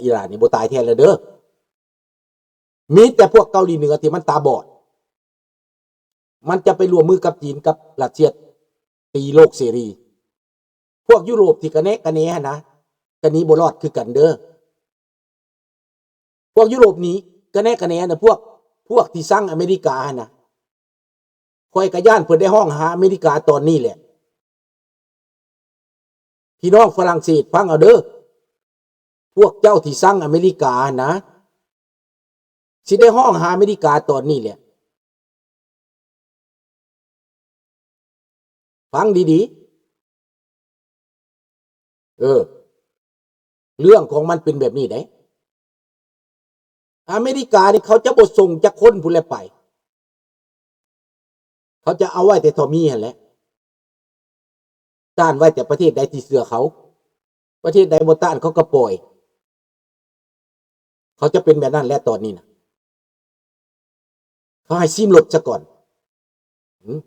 ອີຣານນີ້ບໍ່ຕາຍແທ້ແລ້ວເດີ້. ມີແຕ່ພວກເກົາຫຼີເໜືອທີ່ມັນຕາບອດ ມັນຈະໄປຮ່ວມມືກັບຈີນກັບຣັດເຊຍ ຕີໂລກເສລີ. ພວກຢູໂຣບທີ່ກະແນະກະແນຫັ້ນນະ ກະໜີບໍ່ລອດຄືກັນເດີ້. ພວກຢູໂຣບນີ້ກະແນະກະແນນະ ພວກ ພວກທີ່ຊັງອາເມລິກາຫັ້ນນະ. ຂ້ອຍກະຢ້ານເພິ່ນໄດ້ຮ້ອງຫາອາເມລິກາຕອນນີ້ແຫຼະ. ພີ່ນ້ອງຝຣັ່ງເສດຟັງເອົາເດີ້. ພວກເຈົ້າທີ່ຊັງອາເມລິກາຫັ້ນນະ ຊິໄດ້ຮ້ອງຫາອາເມລິກາຕອນນີ້ແຫຼະ. ຟັງດີໆ. ເອີ ເລື່ອງຂອງມັນເປັນແບບນີ້ເດ້. ອາເມລິການີ້ເຂົາຈະບໍ່ສົ່ງຈັກຄົນພຸ້ນແຫຼະໄປ. ເຂົາຈະເອົາໄວ້ແຕ່ທໍ່ມີຫັ້ນແຫຼະ. ຕ້ານໄວ້ແຕ່ປະເທດໃດທີ່ເຊື່ອເຂົາ. ປະເທດໃດບໍ່ຕ້ານເຂົາກໍປ່ອຍ. ເຂົາຈະເປັນແບບນັ້ນແຫຼະຕອນນີ້ນະ. ເຂົາໃຫ້ຊີມລົດຊະກ່ອນ. ຫືມ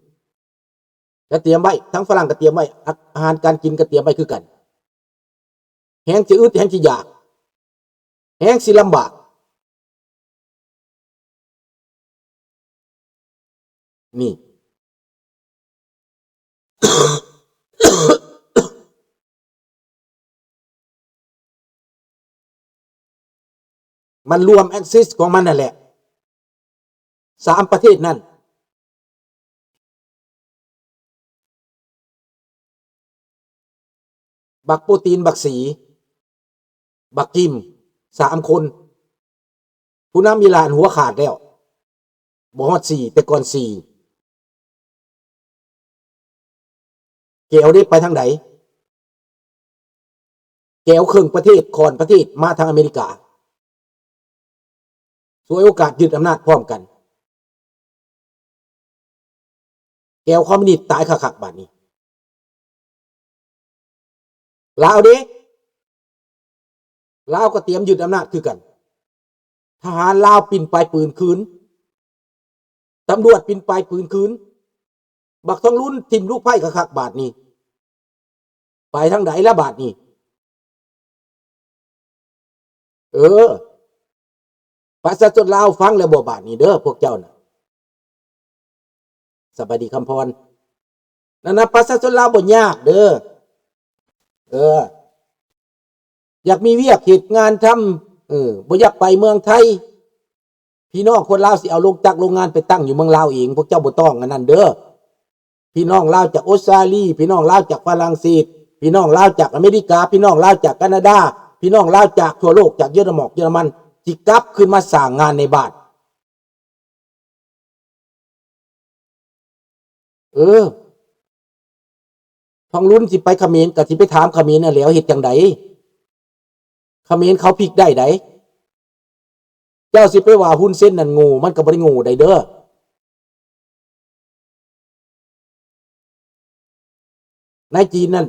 ກະຕຽມໄວ້, ທາງຝຣັ່ງກະຕຽມໄວ້, ອາ ອາຫານການກິນກະຕຽມໄວ້ຄືກັນ. ແຮງຊິອຶດ, ແຮງຊິຢາກ, ແຮງຊິລຳບາກ. ນີ້ ມັນລວມແອັກຊິສຂອງມັນນັ້ນແຫຼະ ສາມປະເທດນັ້ນ. ບັກປູຕິນ, ບັກສີ, ບັກຈິມ ສາມຄົນ. ຜູ້ນຳອີຣານຫົວຂາດແລ້ວ, ບໍ່ຮອດສີ່ ແຕ່ກ່ອນສີ່. ແກວເດ້ໄປທາງໃດ? ແກວເຄິ່ງປະເທດ, ຂ້ອນປະເທດມາທາງອາເມລິກາ. ສວຍໂອກາດຍຶດອຳນາດພ້ອມກັນ. ແກວຄອມມິວນິດຕາຍຄັກໆບາດນີ້. ລາວເດ້? ລາວກໍຕຽມຍຶດອຳນາດຄືກັນ. ທະຫານລາວປິ່ນປາຍປືນຄືນ. ຕຳຫຼວດປິ່ນປາຍປືນຄືນ. ບັກທອງລຸນຖິ້ມລູກໄຟຄັກໆບາດນີ້. ໄປທາງໃດລະບາດນີ້? ເອີ ປະຊາຊົນລາວຟັງແລ້ວບໍ່ບາດນີ້ເດີພວກເຈົ້ານະ? ສະບາຍດີຄຳພອນ. ນັ້ນນະ ປະຊາຊົນລາວບໍ່ຍາກເດີ. ເອີ ຢາກມີວຽກເຮັດງານທຳ, ເອີ ບໍ່ຢາກໄປເມືອງໄທ. ພີ່ນ້ອງຄົນລາວຊິເອົາໂລງຈັກໂລງງານໄປຕັ້ງຢູ່ເມືອງລາວເອງ, ພວກເຈົ້າບໍ່ຕ້ອງອັນນັ້ນເດີ. ພີ່ນ້ອງລາວຈາກອົດສະຕາລີ, ພີ່ນ້ອງລາວຈາກຝຣັ່ງເສດ, ພີ່ນ້ອງລາວຈາກອາເມລິກາ, ພີ່ນ້ອງລາວຈາກການາດາ, ພີ່ນ້ອງລາວຈາກທົ່ວໂລກ, ຈາກເຢຍລະໝອກເຢຍລະມັນ ຊິກັບຄືນມາສ້າງງານໃນບ້ານ. ເອີ ທອງລຸນຊິໄປຂະເໝນ ກໍຊິໄປຖາມຂະເໝນນັ້ນແຫຼ້ວ ເຮັດຈັ່ງໃດ? ຂະເໝນເຂົາພິກໄດ້ໃດ. ເຈົ້າຊິໄປວ່າຮຸນເຊັນນັ້ນໂງ່, ມັນກໍບໍ່ໄດ້ໂງ່ໃດເດີ. ໃນຈີນນັ້ນ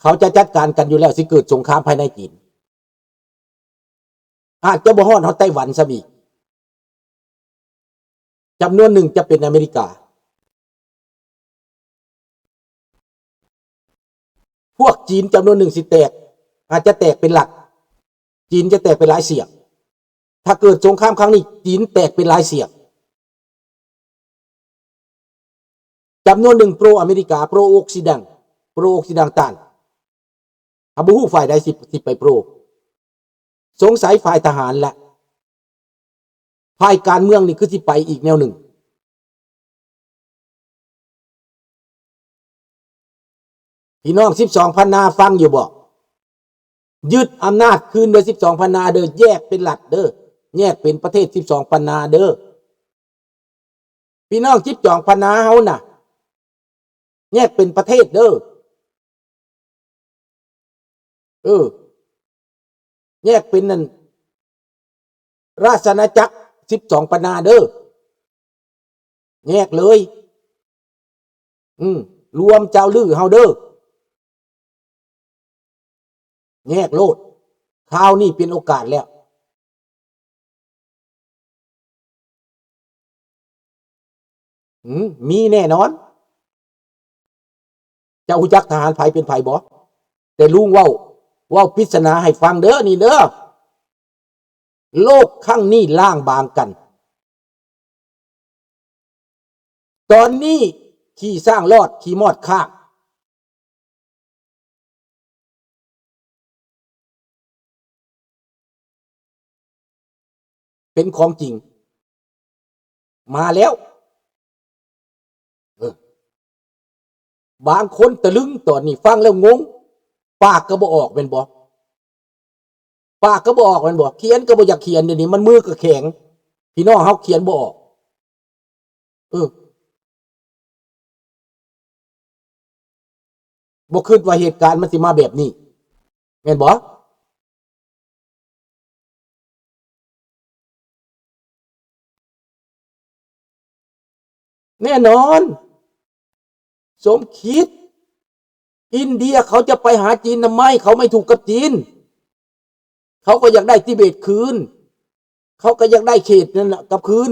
ເຂົາຈະຈັດການກັນຢູ່ແລ້ວ, ຊິເກີດສົງຄາມພາຍໃນຈີນ. ອາດຈະບໍ່ຮອດ ຮອດໄຕ້ຫວັນຊ້ຳອີກ. ຈຳນວນໜຶ່ງຈະເປັນອາເມລິກາ. ພວກຈີນຈຳນວນໜຶ່ງຊິແຕກ, ອາດຈະແຕກເປັນລັດ. ຈີນຈະແຕກເປັນຫຼາຍສ່ຽງ. ຖ້າເກີດສົງຄາມຄັ້ງນີ້, ຈີນແຕກເປັນຫຼາຍສ່ຽງ. ຈຳນວນໜຶ່ງໂປຣອາເມລິກາ, ໂປຣອົກຊີດັງ, ໂປຣອົກຊີດັງຕານ. ເຮົາບໍ່ຮູ້ຝ່າຍໃດຊິ, ຊິໄປໂປຣ. ສົງໄສຝ່າຍທະຫານແຫຼະ. ຝ່າຍການເມືອງນີ້ຄືຊິໄປອີກແນວໜຶ່ງ. ພີ່ນ້ອງສິບສອງພັນນາຟັງຢູ່ບໍ່? ຍຶດອຳນາດຄືນເດີ ສິບສອງພັນນາເດີ, ແຍກເປັນລັດເດີ, ແຍກເປັນປະເທດສິບສອງພັນນາເດີ. ພີ່ນ້ອງສິບສອງພັນນາເຮົານະ ແຍກເປັນປະເທດເດີ. ເອີ ແຍກເປັນນັ້ນ ລາຊະອານາຈັກສິບສອງພັນນາເດີ. ແຍກເລີຍ. ອືມ ລວມເຈົ້າລືເຮົາເດີ. ແຍກໂລດ. ຄາວນີ້ເປັນໂອກາດແລ້ວ. ຫືມ ມີແນ່ນອນ. ເຈົ້າຮູ້ຈັກທະຫານໃຜເປັນໃຜບໍ່? ແຕ່ລຸງເວົ້າ ເວົ້າປິດສະໜາໃຫ້ຟັງເດີ ນີ້ເດີ. ໂລກຄັ້ງນີ້ລ້າງບາງກັນ. ຕອນນີ້ຂີ້ຊ້າງລອດ ຂີ້ມອດຄ້າງ ເປັນຂອງຈິງ ມາແລ້ວ. ເອີ ບາງຄົນຕະລຶງ ຕອນນີ້ຟັງແລ້ວງົງ ປາກກໍບໍ່ອອກແມ່ນບໍ່? ປາກກໍບໍ່ອອກແມ່ນບໍ່? ຂຽນກໍບໍ່ຢາກຂຽນ ດຽວນີ້ມັນມືກໍແຂງ ພີ່ນ້ອງເຮົາຂຽນບໍ່ອອກ. ເອີ ບໍ່ຄິດວ່າເຫດການມັນຊິມາແບບນີ້ ແມ່ນບໍ່? ແນ່ນອນ ສົມຄິດ ອິນເດຍເຂົາຈະໄປຫາຈີນທຳໄມ? ເຂົາໄມ່ຖືກກັບຈີນ ເຂົາກໍຢາກໄດ້ທິເບດຄືນ ເຂົາກໍຢາກໄດ້ເຂດນັ້ນນະກັບຄືນ.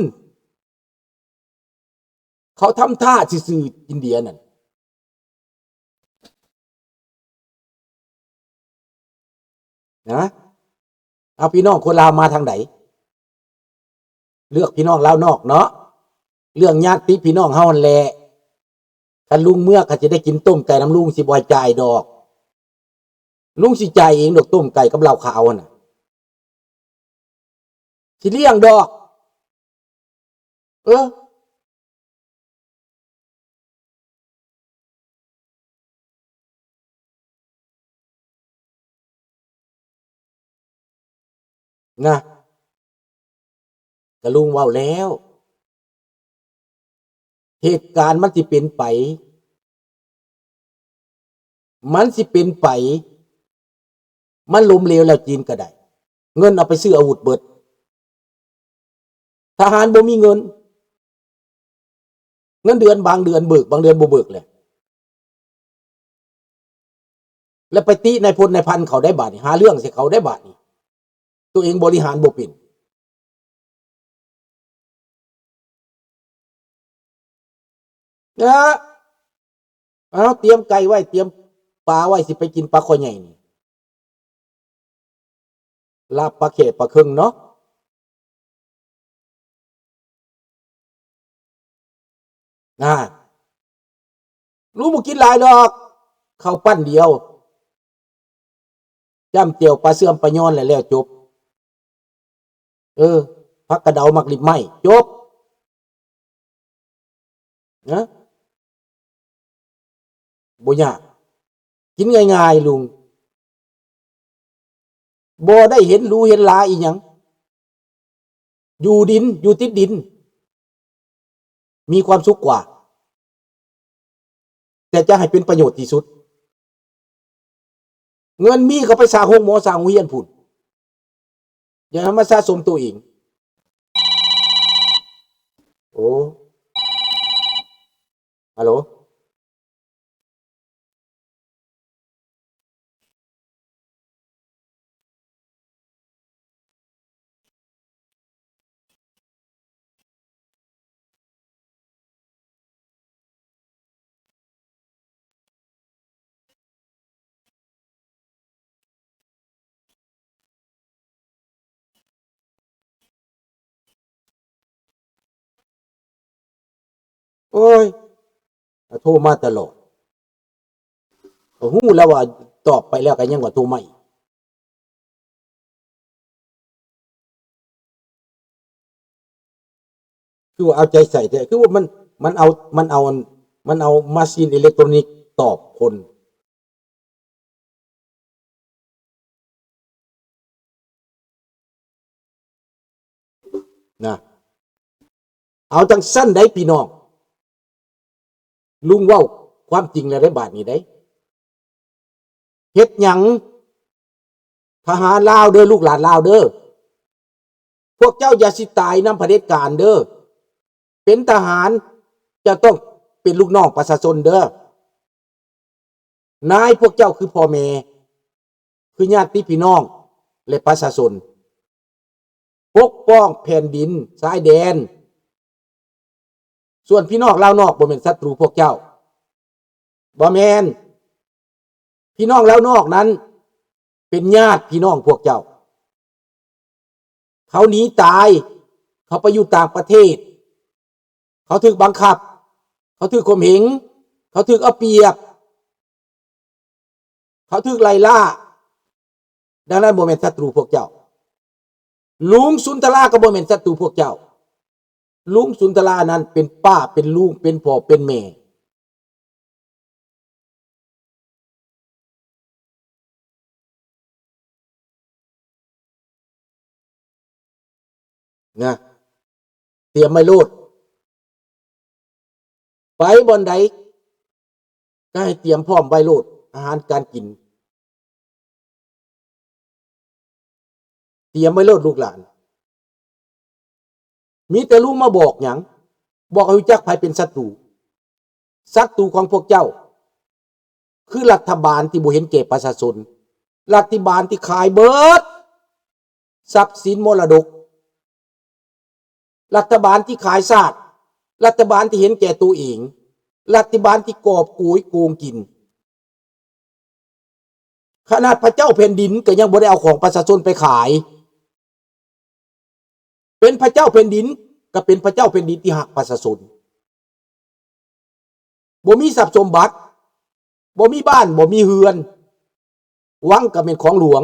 ເຂົາທຳທ່າຊື່ໆ ອິນເດຍນັ້ນນະ. ເອົາ ພີ່ນ້ອງຄົນລາວມາທາງໃດ? ເລືອກພີ່ນ້ອງລາວນອກເນາະ ເລື່ອງຍາດຕິພີ່ນ້ອງເຮົາຫັ້ນແຫຼະ. ຄັນລຸງເມືອກໍຊິໄດ້ກິນຕົ້ມໄກ່ນຳ ລຸງຊິບໍ່ໃຫ້ຈ່າຍດອກ ລຸງຊິຈ່າຍເອງດອກ ຕົ້ມໄກ່ກັບເຫຼົ້າຂາວຫັ້ນນະ ຊິລ້ຽງດອກ. ເອີ ນະ ກະລຸງເວົ້າແລ້ວ ເຫດການມັນຊິເປັນໄປ ມັນຊິເປັນໄປ ມັນລົ້ມເຫຼວແລ້ວ ຈີນກໍໄດ້ ເງິນເອົາໄປຊື້ອາວຸດເບິດ ທະຫານບໍ່ມີເງິນ ເງິນເດືອນບາງເດືອນເບີກ ບາງເດືອນບໍ່ເບີກແຫຼະ ແລ້ວໄປຕິນາຍພົນນາຍພັນເຂົາໄດ້ບາດນີ້ ຫາເລື່ອງໃສ່ເຂົາໄດ້ບາດນີ້ ຕົວເອງບໍລິຫານບໍ່ເປັນ. ເອີ ເອົາ ຕຽມໄກ່ໄວ້ ຕຽມປາໄວ້ ຊິໄປກິນປາຄໍໃຫຍ່ນີ້ ລາບປາແຂ້ປາເຄິງເນາະ. ນາ ລຸງບໍ່ກິນຫຼາຍດອກ ເຂົ້າປັ້ນດຽວ ຈ້ຳແຈ່ວປາເຊື່ອມປາຍອນ ແລ້ວ ແລ້ວຈົບ. ເອີ ຜັກກະເດົາໝາກລິບໄມ້ ຈົບ ນະ ບໍ່ຍາກ ກິນງ່າຍໆ ລຸງ ບໍ່ໄດ້ເຫັນຫຼູເຫັນຫຼາອີ່ຫຍັງ ຢູ່ດິນ ຢູ່ຕິດດິນ ມີຄວາມສຸກກວ່າ ແຕ່ຈະໃຫ້ເປັນປະໂຫຍດທີ່ສຸດ. ເງິນມີກໍໄປສ້າງໂຮງໝໍ ສ້າງໂຮງຮຽນພຸ້ນ ຢ່າໃຫ້ມາສະສົມໂຕເອງ. ໂອ້ ຮັລໂຫຼ. ໂອ້ຍ ໂທມາຕະຫຼອດ ກໍຮູ້ແລ້ວວ່າຕອບໄປແລ້ວກໍຍັງວ່າໂທມາອີກ. ຄືວ່າເອົາໃຈໃສ່ແທ້ ຄືວ່າມັນ ມັນເອົາ ມັນເອົາ ມັນເອົາມາຊີນອີເລັກໂຕຣນິກຕອບຄົນ ນະ ເອົາຈັ່ງຊັ້ນໃດ໋ພີ່ນ້ອງ ລຸງເວົ້າຄວາມຈິງແລ້ວເດ້ ບາດນີ້ເດ້. ເຮັດຫຍັງ? ທະຫານລາວເດີ ລູກຫຼານລາວເດີ ພວກເຈົ້າຢ່າຊິຕາຍນຳຜະເດັດການເດີ. ເປັນທະຫານ ເຈົ້າຕ້ອງເປັນລູກນ້ອງປະຊາຊົນເດີ. ນາຍພວກເຈົ້າຄືພໍ່ແມ່ ຄືຍາດຕິພີ່ນ້ອງ ແລະ ປະຊາຊົນ ປົກປ້ອງແຜ່ນດິນຊາຍແດນ. ສ່ວນພີ່ນ້ອງລາວນອກບໍ່ແມ່ນສັດຕູພວກເຈົ້າ ບໍ່ແມ່ນ. ພີ່ນ້ອງລາວນອກນັ້ນ ເປັນຍາດພີ່ນ້ອງພວກເຈົ້າ. ເຂົາໜີຕາຍ, ເຂົາໄປຢູ່ຕ່າງປະເທດ, ເຂົາຖືກບັງຄັບ, ເຂົາຖືກຂົ່ມເຫັງ, ເຂົາຖືກເອົາປຽບ, ເຂົາຖືກໄລ່ລ່າ. ດັ່ງນັ້ນບໍ່ແມ່ນສັດຕູພວກເຈົ້າ. ລຸງສຸນທະລາກໍບໍ່ແມ່ນສັດຕູພວກເຈົ້າ. ລຸງສຸນທະລານັ້ນເປັນປ້າ ເປັນລຸງ ເປັນພໍ່ ເປັນແມ່ ນະ. ຕຽມໄວ້ໂລດ. ໄປບ່ອນໃດກໍໃຫ້ຕຽມພ້ອມໄວ້ໂລດ ອາຫານການກິນ. ຕຽມໄວ້ໂລດລູກຫຼານ. ມີແຕ່ລຸງມາບອກຫຍັງ? ບອກໃຫ້ຮູ້ຈັກໃຜເປັນສັດຕູ. ສັດຕູຂອງພວກເຈົ້າ ຄືລັດຖະບານທີ່ບໍ່ເຫັນແກ່ປະຊາຊົນ, ລັດຖະບານທີ່ຂາຍເບິດຊັບສິນມໍລະດົກ, ລັດຖະບານທີ່ຂາຍຊາດ, ລັດຖະບານທີ່ເຫັນແກ່ໂຕເອງ, ລັດຖະບານທີ່ກອບໂກຍໂກງກິນ. ຂະໜາດພະເຈົ້າແຜ່ນດິນກໍຍັງບໍ່ໄດ້ເອົາຂອງປະຊາຊົນໄປຂາຍ. ເປັນພະເຈົ້າແຜ່ນດິນກໍເປັນພະເຈົ້າແຜ່ນດິນທີ່ຮັກປະຊາຊົນ. ບໍ່ມີຊັບສົມບັດ, ບໍ່ມີບ້ານ, ບໍ່ມີເຮືອນ, ວັງກໍແມ່ນຂອງຫຼວງ.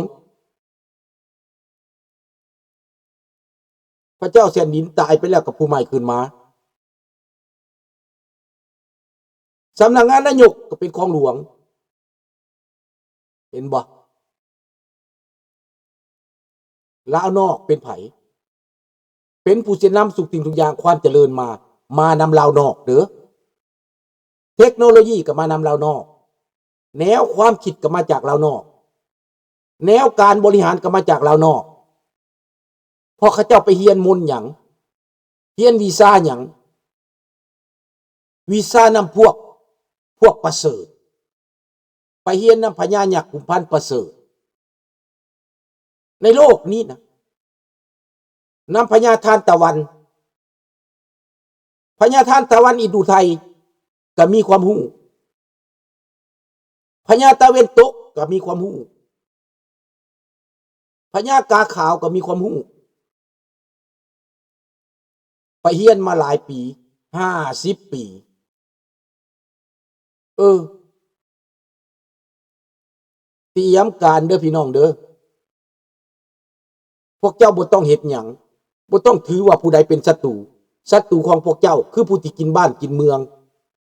ພະເຈົ້າແຜ່ນດິນຕາຍໄປແລ້ວກໍຜູ້ໃໝ່ຂຶ້ນມາ. ສຳນັກງານນາຍົກກໍເປັນຂອງຫຼວງ. ເຫັນບໍ່? ລາວນອກເປັນໃຜ? ເປັນຜູ້ຊີ້ນຳທຸກສິ່ງທຸກຢ່າງ, ຄວາມຈະເລີນມາ ມານຳລາວນອກເດີ້. ເທັກໂນໂລຢີກໍມານຳລາວນອກ, ແນວຄວາມຄິດກໍມາຈາກລາວນອກ, ແນວການບໍລິຫານກໍມາຈາກລາວນອກ. ເພາະເຂົາເຈົ້າໄປຮຽນມົນຫຍັງ? ຮຽນວິຊາຫຍັງ? ວິຊານຳພວກ ພວກປະເສີດ, ໄປຮຽນນຳພະຍາຍັກຂຸມພັນປະເສີດ ໃນໂລກນີ້ນະ, ນຳພະຍາທານຕາວັນ. ພະຍາທານຕາວັນອິນດູໄທກໍມີຄວາມຮູ້, ພະຍາຕາເວັນຕົກກໍມີຄວາມຮູ້, ພະຍາກາຂາວກໍມີຄວາມຮູ້. ໄປຮຽນມາຫຼາຍປີ, ຫ້າສິບປີ. ເອີ ຕຽມການເດີ້ພີ່ນ້ອງເດີ້. ພວກເຈົ້າບໍ່ຕ້ອງເຮັດຫຍັງ, ບໍ່ຕ້ອງຖືວ່າຜູ້ໃດເປັນສັດຕູ. ສັດຕູຂອງພວກເຈົ້າຄືຜູ້ທີ່ກິນບ້ານກິນເມືອງ,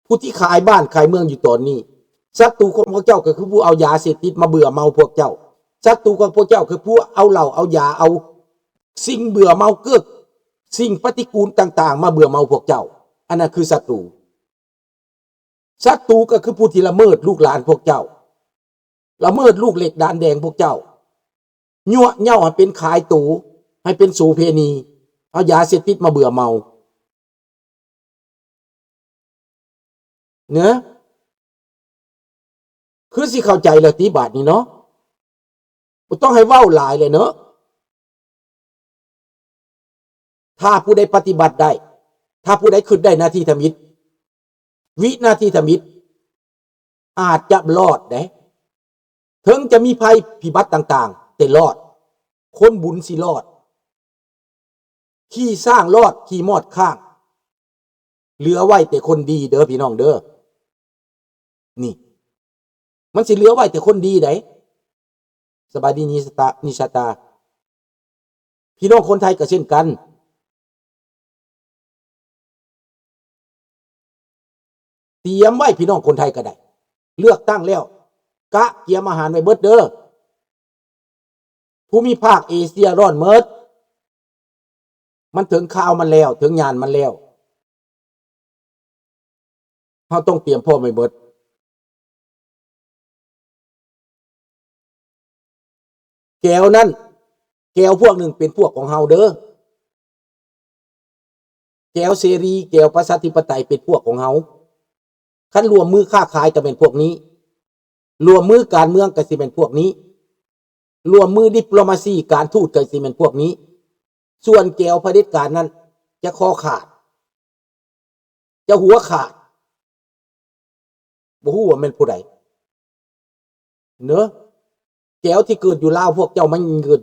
ຜູ້ທີ່ຂາຍບ້ານຂາຍເມືອງຢູ່ຕອນນີ້. ສັດຕູຂອງພວກເຈົ້າກໍຄືຜູ້ເອົາຢາເສບຕິດມາເບື່ອເມົາພວກເຈົ້າ. ສັດຕູຂອງພວກເຈົ້າຄືຜູ້ເອົາເຫຼົ້າເອົາຢາ ເອົາສິ່ງເບື່ອເມົາເກີກ, ສິ່ງປະຕິກູນຕ່າງໆມາເບື່ອເມົາພວກເຈົ້າ. ອັນນັ້ນຄືສັດຕູ. ສັດຕູກໍຄືຜູ້ທີ່ລະເມີດລູກຫຼານພວກເຈົ້າ, ລະເມີດລູກເຫຼັກດານແດງພວກເຈົ້າ, ຍົວະເຍົາະໃຫ້ເປັນຂາຍໂຕ, ໃຫ້ເປັນໂສເພນີ, ເອົາຢາເສບຕິດມາເບື່ອເມົາ. ເນາະ ຄືຊິເຂົ້າໃຈແລ້ວຕິບາດນີ້ເນາະ, ບໍ່ຕ້ອງໃຫ້ເວົ້າຫຼາຍແລ້ວເນາະ. ຖ້າຜູ້ໃດປະຕິບັດໄດ້, ຖ້າຜູ້ໃດຄິດໄດ້ນາທີທຳອິດ, ວິນາທີທຳອິດ ອາດຈະລອດເດ້. ເຖິງຈະມີໄພພິບັດຕ່າງໆ ແຕ່ລອດ, ຄົນບຸນຊິລອດ, ຂີ້ຊ້າງລອດ, ຂີ້ມອດຄ້າງ. ເຫຼືອໄວ້ແຕ່ຄົນດີເດີພີ່ນ້ອງເດີ. ນີ້ ມັນຊິເຫຼືອໄວ້ແຕ່ຄົນດີໃດ໋. ສະບາຍດີນິຊາຕາ, ນິຊາຕາ. ພີ່ນ້ອງຄົນໄທກໍເຊັ່ນກັນ. ຕຽມໄວ້ພີ່ນ້ອງຄົນໄທກໍໄດ້. ເລືອກຕັ້ງແລ້ວ ກະກຽມອາຫານໄວ້ເບິດເດີ. ພູມິພາກເອເຊຍຮ້ອນເໝິດ. ມັນເຖິງຄາວມັນແລ້ວ, ເຖິງຍາມມັນແລ້ວ. ເຮົາຕ້ອງຕຽມພ້ອມໄວ້ເບິດ. ແກວນັ້ນ, ແກວພວກໜຶ່ງເປັນພວກຂອງເຮົາເດີ. ແກວເສລີ, ແກວປະຊາທິປະໄຕເປັນພວກຂອງເຮົາ. ຄັນຮ່ວມມືຄ້າຂາຍກໍແມ່ນພວກນີ້, ຮ່ວມມືການເມືອງກໍຊິແມ່ນພວກນີ້, ຮ່ວມມືດິບໂລມາຊີ, ການທູດກໍຊິແມ່ນພວກນີ້. ສ່ວນແກວຜະເດັດການນັ້ນ ຈະຄໍຂາດ, ຈະຫົວຂາດ, ບໍ່ຮູ້ວ່າແມ່ນຜູ້ໃດເນາະ. ແກ້ວທີ່ເກີດຢູ່ລາວ ພວກເຈົ້າມາເກີດ